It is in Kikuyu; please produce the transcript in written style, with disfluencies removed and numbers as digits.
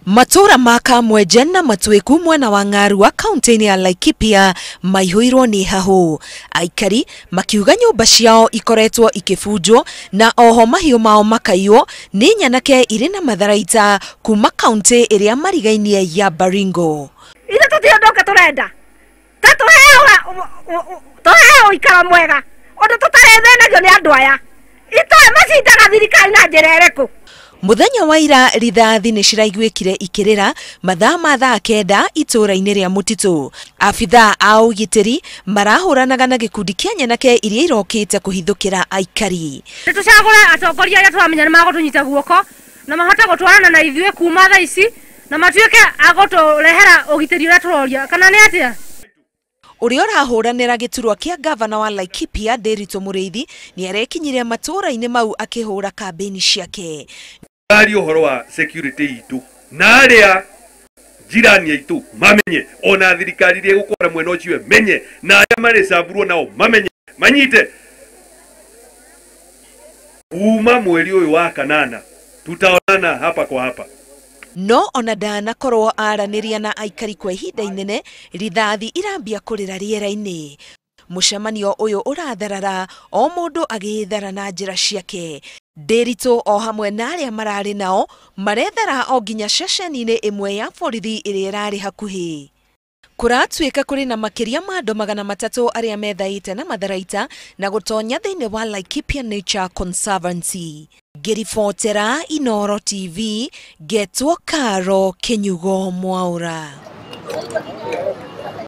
Matũũra ma Kamwenje na Matwĩku mwena wa Ng'arua kaunti-inĩ ya Laikipia maihũirwo nĩ hahũ. Aikari makiuga nyũmba ciao ikoretwo ikĩbunjwo na oho mahiũ mao makaiywo nĩ nyanake irĩ na matharaita kuma kaunti ĩrĩa marigainie ya Baringo. Ithuĩ tũtirĩ ũndũ ũngĩ tũrenda ta tũheo ũikaro mwega ũndũ tũtarĩthĩnagio nĩ andũ aya. Itoĩ macindaga thirikari na njĩra ĩrĩkũ? Muthenya wa ira rithathi nĩ ciraiguĩkire ikĩrĩra mathaa ma thaa 9 itũũra-inĩ rĩa Mũtitũ. Abithaa a ũgitĩri marahũranaga na gĩkundi kĩa nyanake iria irokĩte kũhithũkĩra aikari. Nĩ tũcagũre atongoria arĩa tũramenya nĩ magũtũnyita guoko na mahote gũtwarana na ithuĩ kuma thaa ici na matuĩke a gũtũrehera ũgitĩri ũrĩa tũroria, kana nĩ atĩa? Ũrĩa ũrahũranĩra gĩturwa kĩa gavana wa Laikipia Ndiritu Mũrĩithi nĩ arekinyirie matũũra-inĩ mau akĩhũra kambĩini ciake. Ari ũhoro wa security itũ na arĩa jirani aitũ mamenye, ona thirikari iria ĩgũkora mwena ũcio ĩmenye, na arĩa marĩcamburwo nao mamenye, manyite. Kuma mweri ũyũ wa kanana tutaonana hapa kwa hapa. No ona ndanakorwo aranĩria na aikari kwa ihinda inene, rithathi irambia kũrĩra rĩera-inĩ. Mũcemanio ũyũ ũratharara o mũndũ agĩthara na njĩra ciake. Ndiritu o hamwe na arĩa mararĩ nao marethara o nginya ceceni-inĩ ĩmwe ya borithi ĩrĩa ĩrarĩ hakuhĩ. Kũratuĩka kũrĩ na makĩria ma andũ 300 arĩa methaĩte na matharaita na gũtonya thĩinĩ wa Laikipia Nature Conservancy. Ngĩribotera Inooro TV, ngetwo Karo Kĩnyugo Mwaũra.